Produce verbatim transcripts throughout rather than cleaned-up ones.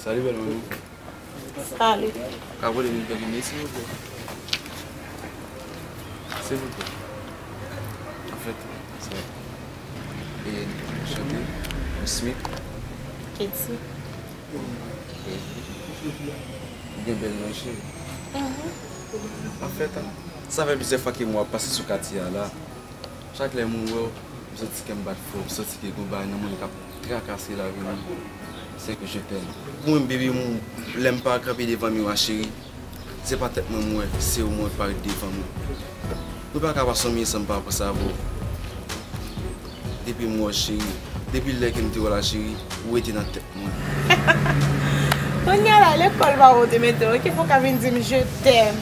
Salut, bèl manmi. Salut. Ka pote m yon kèk minit, silvouplè? Silvouplè. Anfèt, se, e, chante, Miss Smith. Katie. E, ou gen bèl non, cheri. Mhm. Anfèt, sa fè plizyè fwa ke m wè w ap pase sou katye a la. Chak lè m wè w, m santi kè m bat fò, m santi ke gon bagay nan mwen k ap trakase lavi m. Se ke je t'aime. Pou mwen, baby, m, lè m pa kanpe devan miwa, cheri, se pa tèt mwen m wè, se ou m wè k parèt devan mwen. Mwen pa ka pase yon minit san m pa panse avè w. Depi m wè w, cheri, depi lè ke m te wè w la, cheri, ou rete nan tèt mwen. Kounye a la, lekòl pa ou te mete w, ki fè w ka vin di m je t'aime?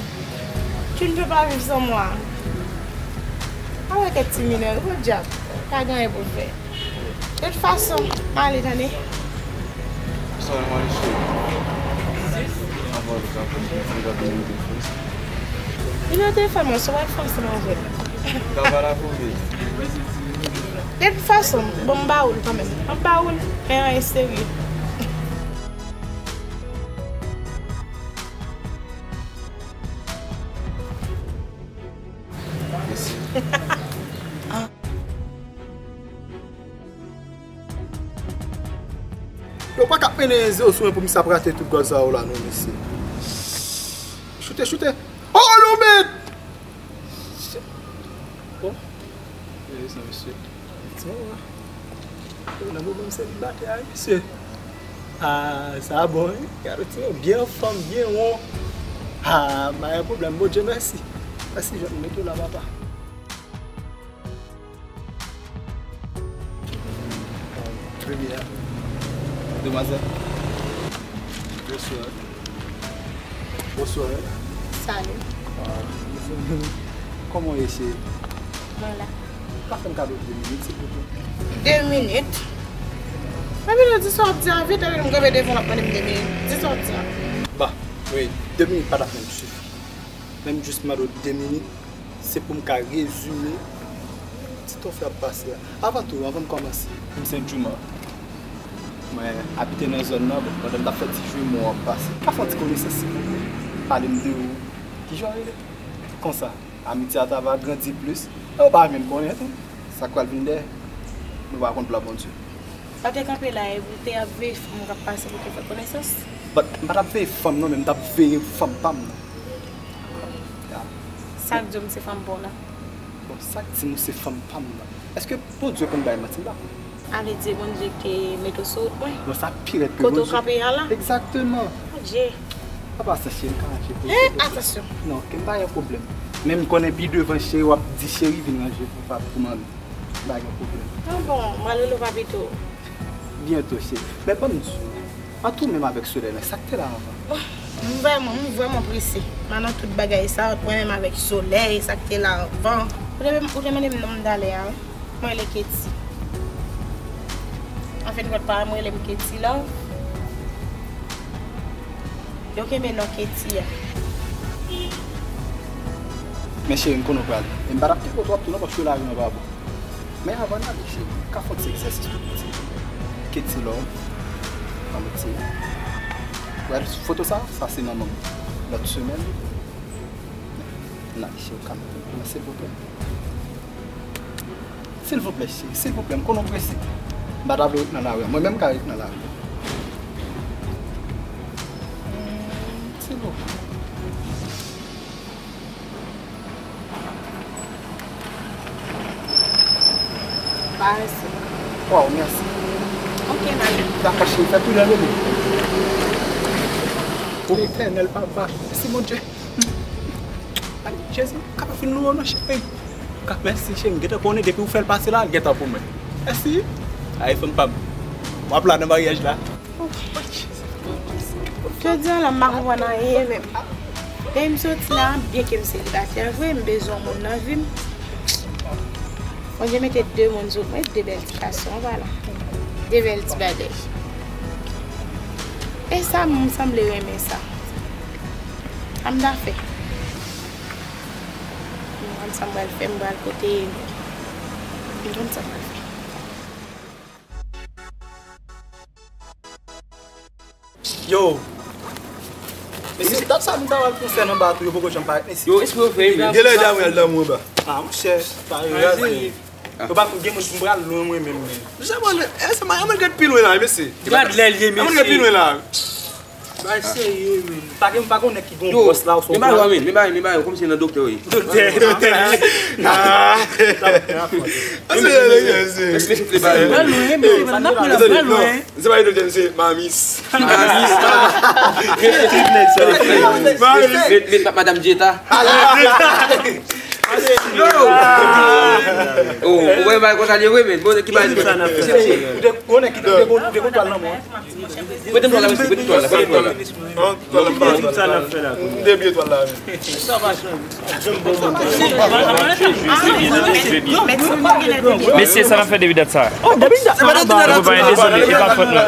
Tu ne peux pas vivre sans moi. Ala kèk ti minè, gwo dyab, pa gen anyen pou l fè. De tout fason, m ale tande. Sa w mande cheri? Avan w ka pou m kontinye gade yon telefòn. Nimewo telefòn mwen, si w pa t fè ansanm avè m. Ka pale avè w. De tout fason, bon, m ba ou l kanmenm. M ba ou l, men anyen serye. Mèsi. Yo pa ka ap mennen zewo sou mwen pou misye ap rate tout gòl sa yo la non, mesye. Choute, choute. Oh, Lomèt! Bon. Mezanmi, mesye. Ti manman. Yo nan moman m selibatè a, mesye. Ah, sa bon, wi. Gade ti yo byen anfòm, byen won. Ah, m pa gen pwoblèm, Bondye mèsi. Mèsi, jan m mete w la, papa. Premye a. Demwazèl. Bonswa. Bonswa. Salut. Ah, kòman w ye, cheri? Mwen la. Ou ka fè m kado de minit, silvouplè? De minit? Mwen vin di sa w ap di a vit, epi m kanpe devan w ap mande m de minit. Di sa w ap di a. Ba, wi, de minit pa t ap menm sifi. Menm jis mande w de minit, se pou m ka rezime ti tòf y ap pase a. Avan tou, avan m kòmanse, m se Djouma. Mwen abite nan zòn nan, bon, pandan m t ap fè ti jwi, m wè w ap pase. Ka fè yon ti konesans, silvouplè? Pale m de ou. Kijan w rele? Konsa, amitye a ta va grandi plis. E w pa menm konnen tou. Sa k pral vin dèyè, nou pa konn plan Bondye. Sa w te kanpe la, e ou te ap veye fanm k ap pase pou te fè konesans? But, m pa t ap veye fanm non, men m t ap veye fanm pa m nan. Ya. Sa k di w m se fanm pa w la? Bon, sa k di m ou se fanm pa m nan? Èske Bondye konn bay manti la? A vle di Bondye te mete w sou wout mwen? Bon, sa pi rèd ke Bondye. Kote w kanpe a la? Egzakteman. Bondye. Papa, sa cheri, m ka ranje pou ou. Hein? Atansyon. Non, ke m pa gen pwoblèm. Men m konnen pi devan cheri w ap di cheri vin ranje pou pa pou manmi. Pa gen pwoblèm. Ah bon, m al rele w papito. Byento, cheri. Men ban m di w, ant ou menm avèk solèy la, sa k te la anvan? Oh, m vrèman, m vrèman prese. M nan tout bagay sa, ant mwen menm avèk solèy, sa k te la anvan. Ou te, ou te mande m non m talè a, wi. Mwen rele Katie. An fen kont, paran m rele m Katie Love. Yo kenbe non Katie a. Men cheri, m konnen w prale. E m pa t ap kenbe w twòp tou non, paske lari an pa bon. Men anvan n ale, cheri, ka fè yon ti egzèsis tou piti. Katie Love. Ann mete. Wè foto sa? Sa se manman m. Lòt semèn, n ale, cheri, ou ka mete. Mèsi pou tout. Silvouplè, cheri, silvouplè, m konnen w prese. M pa ta vle w ret nan lari a. Mwen menm, m ka ret nan lari a. Silvouplè. Parese. Waw, mèsi. Ok, n ale. Dakò, cheri, fè prudent, bebe. O Etènèl, papa. Mèsi, Bondye. Ay, Jezi, m kapab fin louwe w non, cheri. Ka, mèsi, cheri. M gentan konnen depi w fè l pase la, l gentan pou mwen. Mèsi. Ay, fanm pa m. W ap la nan maryaj la. Jodi a la, m pa konprann anyen menm. Depi m soti la, byen ke m selibatè vre, m bezwen yon moun nan vi m. Bondye mete de moun sou mwen, de bèl ti gason, vwala. De bèl ti bagay. E sa, m sanble renmen sa. Sa m ta fè? M konn sa m pral fè, m pral kote, m konn sa m pral fè. Yo. Mesye, dat sa nou ta wè l konsènan ba tou, yo poko janm parèt, mesye. Yo, espre yo fè, men. Genlè Damian al damou anba. Ah, monchè, sa yo raze. Yo pa konn gen moun ki pral lwen mwen menm, men. Jan mwen, e, se mwen, mwen gad pi lwen la, mesye. Gad lè l ye, mesye. Mwen gad pi lwen la. Bay serye, men. Pa gen, pa konnen ki gon bòs la, ou men ba yo, men, men ba yo, men ba yo, kòmsi nan doktè yo ye. Doktè, doktè. Ah. Mesye, mesye, mesye. Mesye, mesye, mesye. Pral lwen, men, n ap pral lwen. Se pa Edo James, se Mamis. Mamis. Mamis. Met, met Madanm Jeta. Yo! Oh, ou wè bagay konsa li ye vre, men. Bon, ki bagay li ye? Ou te konnen ki te, ou te konnen ki te kontwòl nan mwen. Prete m twal la, mesye, prete m twal la, prete m twal la. Tout sa n ap fè la. M te bliye twal la, men. Mesye, sa n ap fè depi dat sa? Dezole, e pa fòt nou.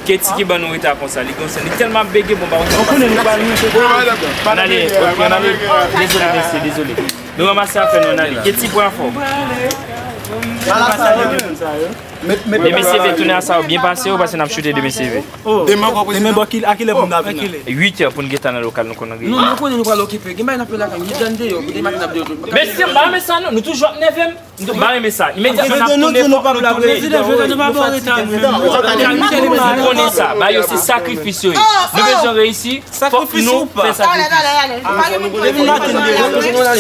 Keti ki ban nou reta konsa, li gon sèn, li tèlman ap bege, bon, ba, nou konnen nou pa nou. N ale, ok, n ale. Dezole, mesye, dezole. Nou ranmase afè nou, n ale. Keti, pran fò. E mesye V, tounen a sa yo byen pase yo, paske n ap choute demen, se vre. Demen ankò, prezidan. Demen bò ki, a kilè pou n ta vin la? Uit è pou n gentan nan lokal nou konn rive. Nou, nou konnen nou pral okipe. Gen bagay n ap fè lakay, nou deja deyò, pou demen maten n ap deyò. Mesye, m pa renmen sa non, nou toujou ap nève m. M pa renmen sa. Imedyatman n ap tounen, fòk nou tounen. Prezidan, Prezidan, nou pa ba w reta, non. Nou konnen sa. Bagay yo se sakrifis yo ye. Nou bezwen reyisi. Fòk nou fè sakrifis. Talè, talè, talè. Pa gen moun ki wè telefòn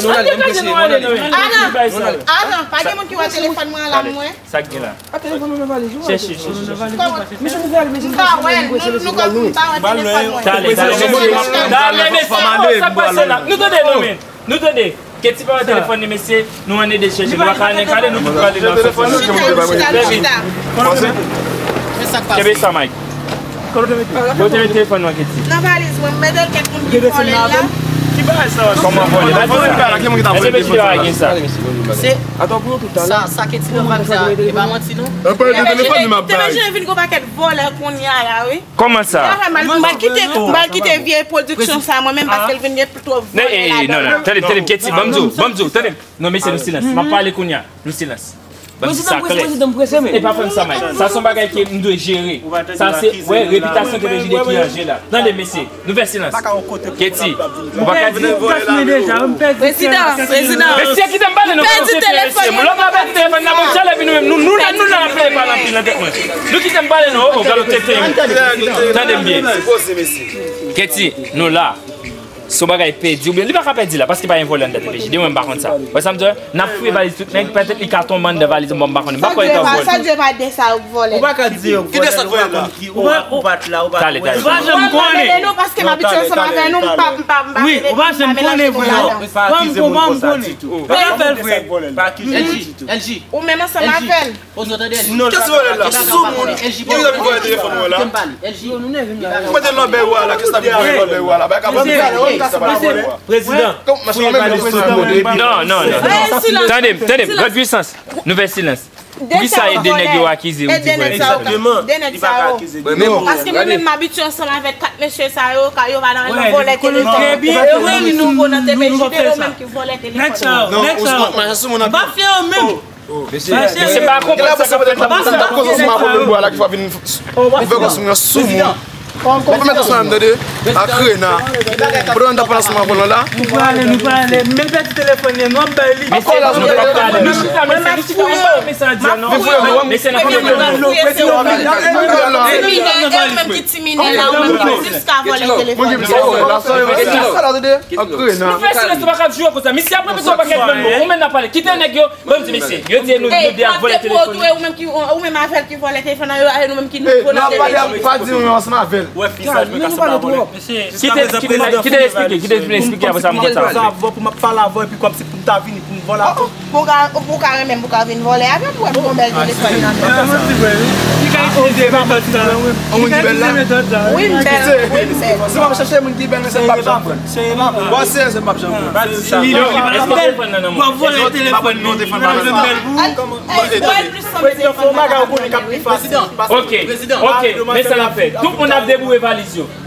mwen an la mwen. Ah non, pa gen moun ki wè telefòn mwen an la mwen. Sa k gen la? Chèche, chèche, chèche. Kòman? M pa wè l, nou, nou kòm m pa wè telefòn mwen. Talè, talè, mesye, talè, mesye, sa k pase la? Nou tande, non, men. Nou tande. Keti pa wè telefòn li, mesye, nou ann ede l chèche. Nou pa ka annik ale, nou tout prale nan soti. Chita, chita, chita. Kenbe sa, Mike. Kote w te mete? Kote w te mete telefòn nan, Keti? Nan valiz mwen, m mete l kèk moun ki vòlè l la. Ki bagay sa? Kòman vòlè? Mesye, mesye, pa gen sa. Sa, sa Keti nan valiz la, e pa manti non. Te bezwen vin gon pakèt vòlè kounye a la, wi. Kòman sa? M pral kite, m pral kite vye pwodiksyon sa mwen menm, paske l vin gen twòp vòlè la. Non, non, tande, tande, Keti, ban m di w, ban m di w, tande. Non, mesye, nou silans. M ap pale kounye a. Nou silans. Ban m di sa klè. E pa fè m sa, Mike. Sa se yon bagay ke m dwe jere. Sa se, wè, repitasyon T V J D ki an je la. Tande, mesye, nou fè silans. Keti, ou pa ka di. Prezidan, prezidan. Mesye, kite m pale, non, pèdi telefòn nan. Lòt la pèdi telefòn nan, bon, jan lè vin nou menm, nou, nou, nou, nou, nou, nou, pale anpil nan tèt mwen. Nou kite m pale, non, o, galo tete. Tande m byen. Keti, nou la. Se yon bagay pèdi, oubyen li pa ka pèdi la, paske pa gen vòlè anndan T P J. Demen m pa konn sa. Wè sa m di w? N ap fouye valiz tout nèg, petèt li ka tonbe anndan valiz, bon, m pa konnen. M pa kwè li t ap vòlè. Sa Dye pa de sa yo k vòlè. Ou pa ka di yo k vòlè, ou pa konn ki, ou pa, ou pa t la, ou pa t wè. Ou pa janm konnen. Non, paske m abitye ansanm avè nou, m pa, m pa, m pa, wi, ou pa janm konnen vre, non. Pa akize moun konsa ditou. Pa fè l vre. Pa akize moun ditou. Ou menm ansanm avè l. Kès vòlè la? Sou moun. Ki vin vòlè telefòn mwen la? Ou mete lòbèy ou a la, kès la vin vòlè lòbèy ou a la? Bay ka vòlè. Prezidan. Non, non, non. Tande m, tande m, gad pwisans. Nou fè silans. Poukisa e de nèg yo akize ou di vòlè? Egzakteman. Li pa ka akize de nèg. Paske mwen menm m abitye ansanm avèk kat mesye sa yo, ka yo pa nan vòlè telefòn. Yo menm ki nouvo nan T P J D, yo menm ki vòlè telefòn. Non, ou sou kont mache sou moun anpil. M pa fè yo menm. Mesye, m pa konprann sa k ap fèt la. N ap koze ansanm avè w lòt bò a la ki fè w vin ouvè kò sou moun, sou moun. W ap fè mèt ansanm avè m, tande, ak Rena. Pandan n t ap pale ansanm avè w la. Nou prale, nou prale. M pèdi telefòn li, m ap bay li. Mesye, nou p ap pale. Nou chita, mesye, nou chita, nou pa renmen sa a di a, non. Mesye, n ap fouye nou. Epi nèg yo menm ki ti minè la, ou menm ki jiska vòlè telefòn. Ak Rena. Nou fè silans, nou pa ka jwe konsa. Misye ap repete yon pakèt bann mo. Ou menm n ap pale. Kite nèg yo. Bon, m di mesye, yo di nou, nou de ap vòlè telefòn. Ou menm ki, ou menm avè l ki vòlè telefòn nan, yo, nou menm ki nou vòlè telefòn. Pa di nou ansanm avè l. Wè, fi sa jwe ka sanble a vòlè. Kite, kite, kite l esplike, kite l vin esplike, apre sa m konn sa. Pou m ap pale avè w, epi kòmsi pou m ta vini, pou m vòlè avè w. Pou w ka, pou w ka renmen m, pou w ka vin vòlè avè m, pou w wè m gon bèl telefòn nan men. Li ka itilize metòd sa. Li ka itilize metòd sa. Wi, m bèl, wi, m bèl. Si w ap chache moun ki bèl, men se m p ap janm pran. Bon, serye, se m p ap janm pran. Pa di sa. Yo, èske telefòn nan nan men w? W ap vòlè telefòn li. Li pa vle bèl pou ou. Prezidan, fè yon bagay ou konnen k ap pi fasil. Ok, ok, men sa n ap fè. Tout moun ap deboure valiz yo.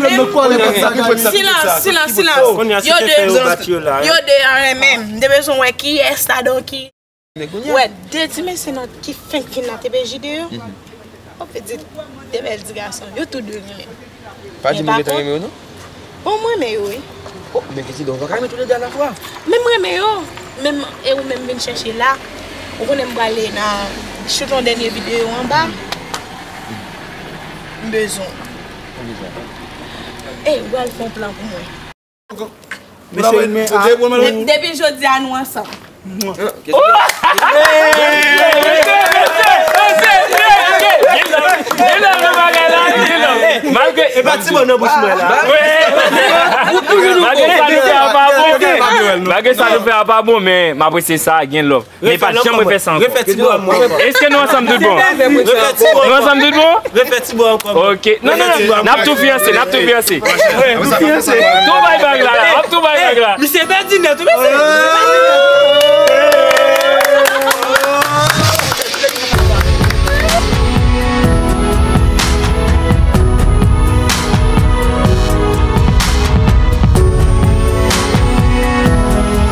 renmen. Silans, silans, silans. Yo de, yo de an renmen. M te bezwen wè kiyès ladan ki. Wè, de ti mesye nan ki fenk fin nan T P J de yo. Ou vle di de bèl ti gason. Yo tou de renmen. Pa di m ou gentan renmen yo, non? Bon, m renmen yo, wi. Oh, men Kitty, donk, ou pa ka renmen tou le de alafwa. Men m renmen yo. Menm, e ou menm vin chèche la. Ou konnen m prale nan choute yon dènye videyo anba. M bezwen. Ey, ou pral fè yon plan pou mwen. Mesye, men, ah. Depi jodi a nou ansanm. Malgre, e pa ti bon nan bouch mwen la. Malgre sa nou fè a pa bon. Malgre sa nou fè a pa bon, men m apresye sa, gen love. Men pa janm refè sa ankò. Refè ti bò a mwen ankò. Èske nou ansanm tout bon? Refè ti bò ankò. Nou ansanm tout bon? Refè ti bò ankò. Ok. Non, non, non. N ap tou fiyanse, n ap tou fiyanse. Tou bay bag la, la. N ap tou bay bag la. Misye pèdi nèt, wi, mesye.